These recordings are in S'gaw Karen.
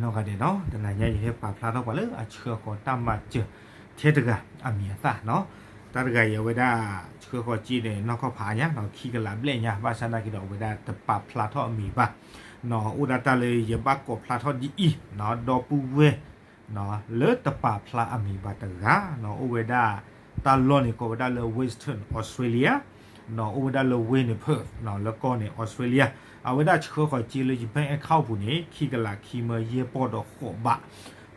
နီၢ်ဂၤဒဲးနီၤ, တနၤညါယဟဲပာ်ဖျါထီၣ်ပှၤလၢအဆှၢဃီၤတၢ်မၤစၢၤထဲတဂၤအမံၤအသၣ်နီၤ. တၢ်တဂၤအံၤအဝဲဒၣ်ဆှၢဃီၤစ့န့ၣ် နီၢ်ကီၢ်ဖးအါညါနီၤ, ခံကလးဘျဲၣ်ညါ, ဘၣ်ဆၣ်နာ်က့ဒီးအဝဲဒၣ်တပာ်ဖျါထီၣ်အမံၤဘၣ်နီၤ. အိၣ်ဒၣ်တၢ်လၢယဘၣ်ကိးဖျါထီၣ်ဒ်အံၤနီၤ, ဒီပုၢ်ဝဲၢ် လၢတပာ်ဖျါအမံၤဘၣ်တဂၤနီၤ, အိၣ်ဝဲဒၣ်တၢ်လီၢ်န့ၣ် ကိးဝဲဒၣ်လၢ Western Australia နီၤ, အိၣ်ဝဲဒၣ်လၢဝ့ၢ်န့ၣ် Perth နီၤ, လၢကီၢ်န့ၣ် Australia. အဝဲဒၣ်ဆှၢဃီၤစ့လၢယ bank account ပူၤန့ၣ် ခံကလးခံမၢယဲၢ်ပီၢ်ဒီးဃိးဘး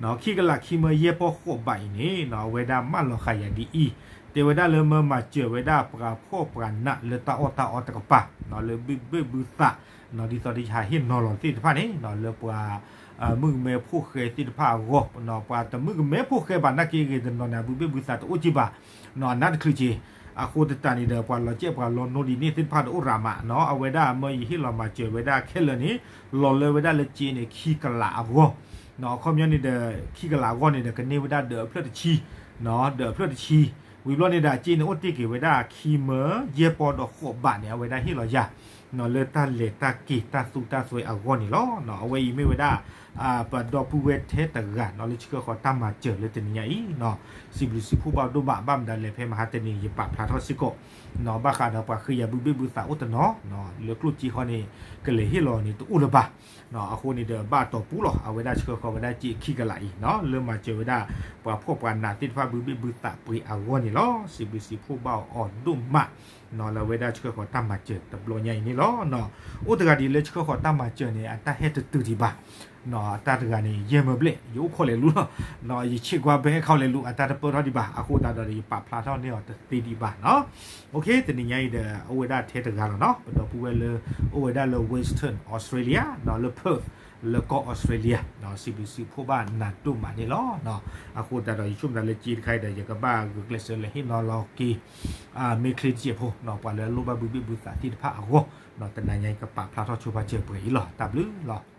နီၤ. ခံကလးခံမၢယဲၢ်ပီၢ်ဃိးဘးအံၤန့ၣ်နီၤ, အဝဲဒၣ်မၢလီၤဃာ်ယၤဒ်အံၤ, တဲဝဲဒၣ်လၢမၢမၤစၢၤဝဲဒၣ်ပှၤဖှီၣ်ပှၤနးလၢတၢ်အီၣ်တၢ်အီတကပၤနီၤ, လၢဘုဘ့ၣ်ဘုသးနီၤ, ဒ်သိးဒီးယဟးဟ့ၣ်နီၤလီၤသ့ၣ်တဖၣ်န့ၣ်နီၤ, လၢပှၤ မုၣ်ကမဲဖိဃဲသ့ၣ်တဖၣ်အဂီၢ်နီၤ, ပှၤတမုၣ်ကမဲဖိဃဲဘၣ်နာ်က့ဂ့ၤတနီၤန့ၣ် အဘုဘ့ၣ်ဘုသးတအိၣ်က့ဘၣ်နီၤ, အနးတချုးက့ၤ. အဃိသတးန့ၣ်ဒီး ပှၤလီၤစဲးပှၤလီၤနိဒ်န့ၣ်သ့ၣ်တဖၣ်ဒီးအိၣ်ရၤမးနီၤ, အဝဲဒၣ်မၢယဟ့ၣ်လီၤမၤစၢၤဝဲဒၣ်ခဲလၢာ်န့ၣ် လီၤလၢဝဲဒၣ်လၢစ့န့ၣ် ခံကလးအဂီၢ်နီၤ, အခီပညီန့ၣ်ဒီး ခံကလးအဂီၢ်န့ၣ်ဒီး ကန့ၢ်ဝဲဒၣ်ဒၢးအဖျၢၣ်တဆံနီၤ, ဒၢးအဖျၢၣ်တဆံ ဝံၤဘျီန့ၣ်ဒီး စ့န့ၣ်အိၣ်တ့ၢ်က့ၤဝဲဒၣ်ခံမၢယဲၢ်ပီၢ်ဒီးဃိးဘးန့ၣ် အဝဲဒၣ်ဟ့ၣ်လီၤယၤနီၤ, လၢတၢ်လဲၤတၢ်က့ၤတၢ်သူတၢ်စွဲအဂီၢ်န့ၣ်လီၤ. အဝဲအံၤမ့ၢ်ဝဲဒၣ် ပဒီပုၢ်ဝဲၢ်ထဲတဂၤနီၤ လၢဆှၢဃီၤတၢ်မၤစၢၤလၢတနံၤညါအံၤနီၤ, စံးဘျုးစံးဖှိၣ်ဘၣ်ဒိၣ်မး, ဘၣ်မနုၤလဲၣ် ဖဲမဟါတနံၤန့ၣ် ယပာ်ဖျါထီၣ်စ့ၢ်ကီးနီၤ, ဘၣ်ဃးဒီးပှၤဃ့ယၤဘုဘ့ၣ်ဘုသးအိၣ်တနီၤနီၤ, လၢကျိၣ်စ့ဃီန့ၣ် ကလဲၤဟ့ၣ်လီၤန့ၣ်တအိၣ်လၢၤဘၣ်နီၤ, အဃိန့ၣ်ဒီး ဘၣ်တီၢ်ပူၤလီၤ အဝဲဒၣ်ဆှၢဃီၤဝဲဒၣ်စ့ခံကလးအံၤနီၤ, လၢမၤစၢၤဝဲဒၣ် ပှၤဖှီၣ်ပှၤနးသ့ၣ်တဖၣ်ဘုဘ့ၣ်ဘုသးပှ့ၤအဂီၢ်န့ၣ်လီၤ. စံးဘျုးစံးဖှိၣ်ဘၣ်အီၤဒိၣ်မးနီၤ, လၢအဝဲဒၣ်ဆှၢဃီၤတၢ်မၤစၢၤတဘျီညါအံၤန့ၣ်လီၤ. အိၣ်တဂၤဒ်လၢဆှၢဃီၤတၢ်မၤစၢၤန့ၣ် အတၢ်ဟဲတတုၤဒံးဘၣ်နီၤ, အတၢ်တဂၤန့ၣ် ယဲၢ်မၢဘျဲၣ် ယအိၣ်ခိးလဲၤလူၤလီၤ, ယဆ့ကွၢ် bank account လဲၤလူၤ အတၢ်တပၢၢ်ထီၣ်ဒံးဘၣ်, အဃိသတးဒီး ယပာ်ဖျါထီၣ်န့ၢ်အီၤတသ့ဒံးဘၣ်နီၤ. တနံၤညါအံၤဒီး အိၣ်ဝဲဒၣ်ထဲတဂၤလီၤနီၤ, ပဒီပုၢ်ဝဲၢ်လၢ အိၣ်ဝဲဒၣ်လၢ Western Australia နီၤ, လၢ Perth လၢကီၢ် Australia နီၤ, စံးဘျုးစံးဖှိၣ်ဘၣ်နၤဒိၣ်မးန့ၣ်လီၤ. အဃိသတးဒီး ယဆိကမိၣ်သးလၢစ့တခါအံၤဒီး ယကဘၣ်ဂုာ်ကျဲးစၢးလၢဟ့ၣ်နီၤလီၤက့ၤ မ့ၢ်ချ့တစဲးဖိနီၤ, ပှၤလၢအလိၣ်ဘၣ်ဘုဘ့ၣ်ဘုသးသ့ၣ်တဖၣ်အဂီၢ်နီၤ, တနၤညါအံၤကပာ်ဖျါထီၣ်ဆိပာ်စၢၤပှဲၤအံၤလီၤ. တၢ်ဘျုးလီၤ.